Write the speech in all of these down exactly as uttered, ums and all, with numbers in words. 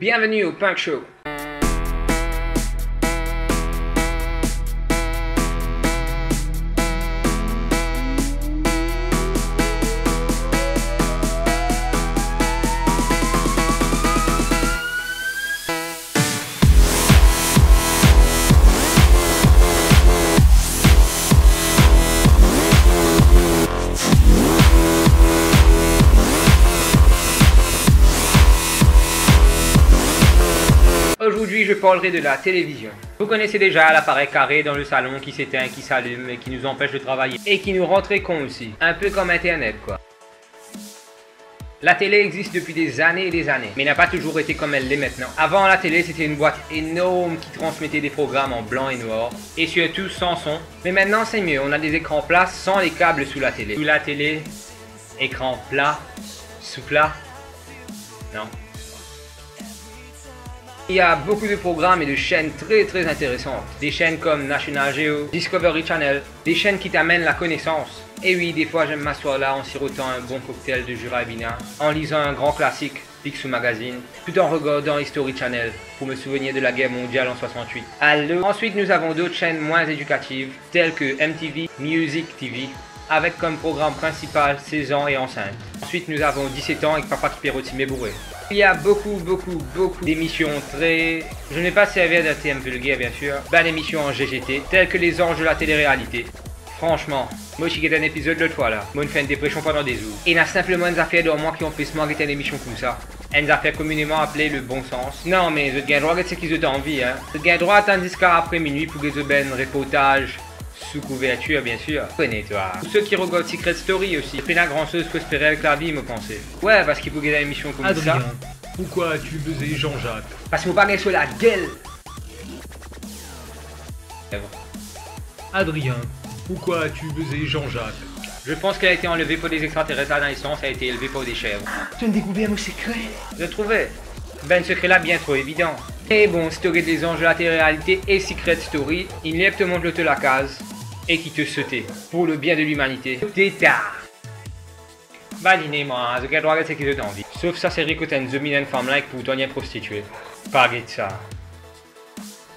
Bienvenue au Punk Show. Aujourd'hui, je parlerai de la télévision. Vous connaissez déjà l'appareil carré dans le salon qui s'éteint, qui s'allume et qui nous empêche de travailler et qui nous rend très cons aussi. Un peu comme Internet, quoi. La télé existe depuis des années et des années, mais n'a pas toujours été comme elle l'est maintenant. Avant, la télé, c'était une boîte énorme qui transmettait des programmes en blanc et noir, et surtout sans son. Mais maintenant, c'est mieux, on a des écrans plats sans les câbles sous la télé. Sous la télé, écran plat, sous plat. Non. Il y a beaucoup de programmes et de chaînes très, très intéressantes. Des chaînes comme National Geo, Discovery Channel, des chaînes qui t'amènent la connaissance. Et oui, des fois, j'aime m'asseoir là en sirotant un bon cocktail de jus ribena, en lisant un grand classique, Picsou Magazine, tout en regardant History Channel pour me souvenir de la guerre mondiale en soixante-huit. Allô ? Ensuite, nous avons d'autres chaînes moins éducatives, telles que M T V Music T V, avec comme programme principal seize ans et enceinte. Ensuite, nous avons dix-sept ans avec Papa ki pe rod sime boure. Il y a beaucoup, beaucoup, beaucoup d'émissions très, je ne vais pas servir d'un terme vulgaire, bien sûr, bann émissions en G G T, telles que Les Anges de la télé-réalité. Franchement, mo ti get enn epizod lot fwa la, mo'nn fer enn depresion pandan de zour. Ena sinpleman enn zafer dan mwa ki anpes mwa get enn emision koumsa. Enn zafer komineman apele le bon sens. Non, me zot gagn drwa get seki zot anvi, hein. Zot gagn drwa atann ziska apre minwi pou get zot bann reportaz sou kouvertir, bien sir. Kone twa. Pou seki regard Secret Story osi, pena gran soz pou espere avek lavi, mo panse. Wi, parski pou get enn emision koumsa. Adrien, pourquoi as-tu baisé Jean-Jacques ? Parski mo pa gagn so lagel. Adrien, pourquoi as-tu baisé Jean-Jacques ? Je pense qu'elle a été enlevée par des extraterrestres, là, dans le sens, elle a été élevée par des chèvres. To'nn dekouver mo sekre. Zot trouve? Bann sekre la bien tro evidan. E bon, si to get Les Anges de la télé-réalité e Secret Story, inn ler pou to mont lor to lakaz e kite sote, pour le bien de l'humanité. Teta. Badine mwa, zot gagn drwa get seki zot anvi. Sof sa seri kot enn zomi enn fam la ek pourtan li enn prostitie. Pa get sa.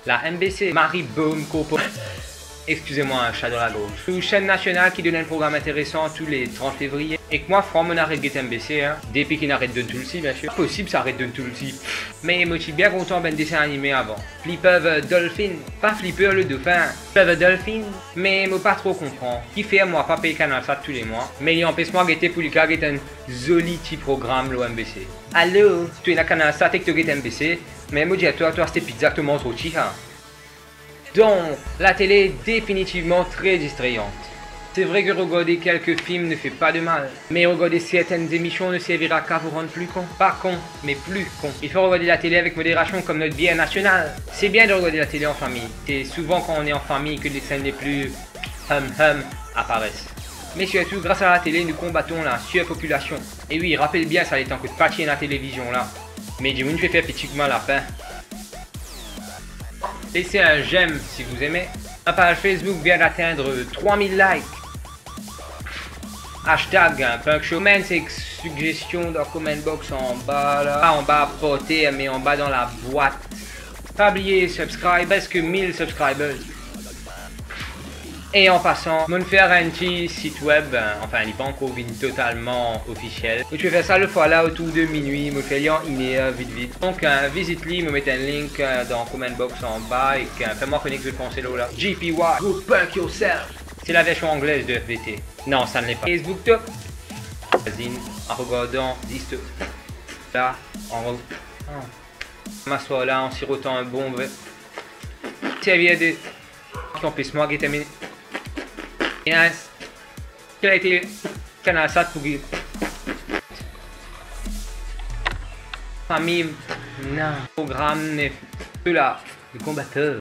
La M B C, Marie Beaume Corpo-, excusez-moi, un chat dans la gorge. Une chaîne nationale qui donne un programme intéressant tous les trente février. Ek mwa, fran, mo'nn aret get M B C, hein. Depi ki'nn aret donn Tulsi, bien sir. Posib sa aret donn Tulsi. Me mo ti bien kontan bann desin anime avan. Flipper the Dolphin, pa Flipper le dauphin. Flipper the Dolphin. Me mo pa tro konpran kifer mwa pa pey Canalsat toulemwa, me li anpes mwa gete pou li kav get enn zoli ti program lor M B C. Alor, to ena Canalsat ek to get M B C, me mo dir twa, to aste pizza, to manz roti, ha. Donc, la télé est définitivement très distrayante. C'est vrai que regarder quelques films ne fait pas de mal, mais regarder certaines émissions ne servira qu'à vous rendre plus con. Pas con, mais plus con. Il faut regarder la télé avec modération comme notre bière nationale. C'est bien de regarder la télé en famille. C'est souvent quand on est en famille que les scènes les plus hum hum apparaissent. Mais surtout, grâce à la télé, nous combattons la surpopulation. E wi, rapel bien sa letan kot pa ti ena televizion la. Me dimoun ti pe fer piti kouma lapin. Laissez un j'aime si vous aimez. Ma page Facebook vient d'atteindre trois mille likes. Hashtag, hein, Punk Show. Comments ek suggestions dans comment box anba la. Pa anba par terre, mais anba dans la boîte. Pa bliye subscribe, presque mille subscribers. E an pasan, mo'nn fer enn ti sit web, euh, anfin, li pa ankor vinn totalman ofisiel. Mo ti fer sa lefwa la otour de minwi, mo fer li an iner, vit, vit. Donc, euh, vizit li, mo met enn link, euh, dan comment box anba, ek, euh, fer mwa kone ki zot panse lor la. G P Y, go punk yourself. C'est la version anglaise de F V T. Non, ça ne l'est pas. Facebook, top. Voisine, en regardant, juste là, en re-, ah. M'aswar la, an sirotan enn bon ver. Servir de ki anpes mwa get enn mini. Yes. Kel a été Canalsat pou ki fami, non. Program nef. Sela, le combatteur.